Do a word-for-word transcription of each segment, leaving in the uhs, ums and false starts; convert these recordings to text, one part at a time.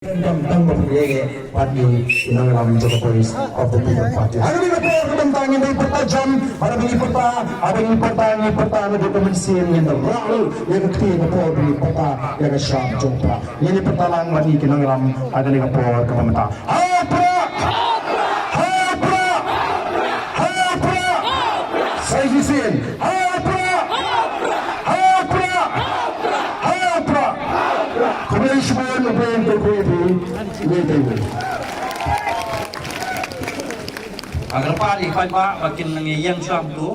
Kam tang ba phi ïeng, bad ngi ki nongïalam jong ka Voice of the People Party. Ha kane ka por kaba mynta ngin ïa pyrta jam, bad haba ngi pyrta, haba ngi pyrta, ngi pyrta naduh ka mynsiem, ngin da rah ïa ka kti ha ka por ba ngi pyrta ïa ka shap jong Prah. Ngin ïa pyrta lang bad ngi ki nongïalam ha kane ka por kaba mynta. Ha Prah! Ha Prah! Ha Prah! Sa shisien. Ha Prah! Ha Prah! Ha Prah! Khublei shibun, khublei shibun, khublei shibun. Nga kyrpad ïa ki paidbah ba kin nang ïeng shuwa kumto,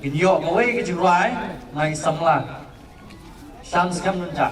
kin ïoh kawei ka jingrwai na ki samla. Shan skhem nun cha.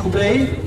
Khublei.